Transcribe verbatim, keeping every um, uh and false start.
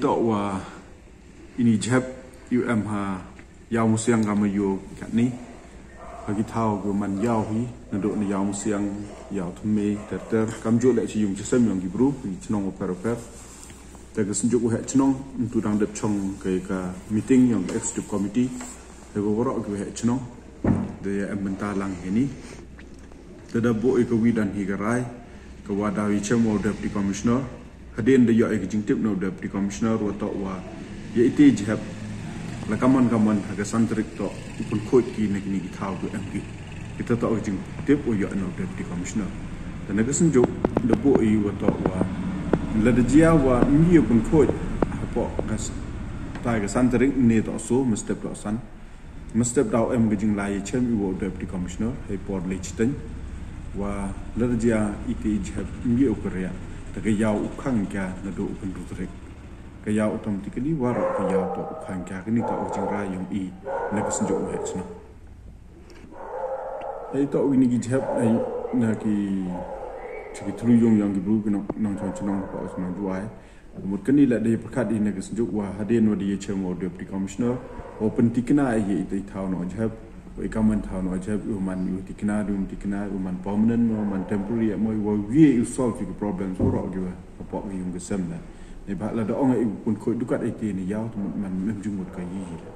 Toh wa ini jhep u em ha Iawmusiang ka Mayo katni. Ha ki thaw ki man yaw hi, nadooh na Iawmusiang, Iawthymme, ter ter, kamjooh leh chi yung chi sem yong ki bru, ki chnong waphær waphær. Te ka synjuk waheh chnong, yntu dang dep chong ka, ka meeting yong ka executive committee, te wa waroh ki waheh chnong, da em bynta lang heini. Te da booh i ka wi dan hi ka rai, ka wa daw i chem wa u Deputy Commissioner. Hadien da yoh i ka jingtip na u Deputy Commissioner, wa toh wa ya iti jhep, la kammon kammon ha ka san tarik toh u pynkhooid ki na kini ki thaw ki em ki. Kita toh ka jingtip wa yoh na u Deputy Commissioner. Te na ka synjuk da booh i wa toh wa, lada jia wa ym ye u pynkhooid hapoh ka s-, tai ka san tarik ne toh so, mynstep toh san. Mynstep daw em ka jinglai ya chem i wa u Deputy Commissioner hei por le chiteng. Wa lada jia iti jhep ym ye u kyrriah, te ka yaw u khang ka nadooh u kynru tarik. Ka yaw automatically waroh ka yaw toh u khang ka. Kani toh ka jingrai yong i na ka synjuk waheh chnong. Hei toh wi ini ki jhep, hei na ki, chi ki thlu yung yong ki bru ki nong, nongchong chnong hapoh ka chnong Jowai. Mut kani leh da ya pyrkhat i na ka synjuk wa hadien wa da ya chem wa u Deputy Commissioner, wa pyntikna i ya iti i thaw noh jhep, wa i kammon thaw noh jhep, i wa man i wa tikna, i wa tikna, i wa man permanent mo, man temporary mo, i wa wi i u solve i ki problems waroh ki wa hapoh ki yung ki sem leh. Neibhah lada ong i u pynkhooid du kat iti ne yaw, te mut man ym em jingmut ka yi hi leh.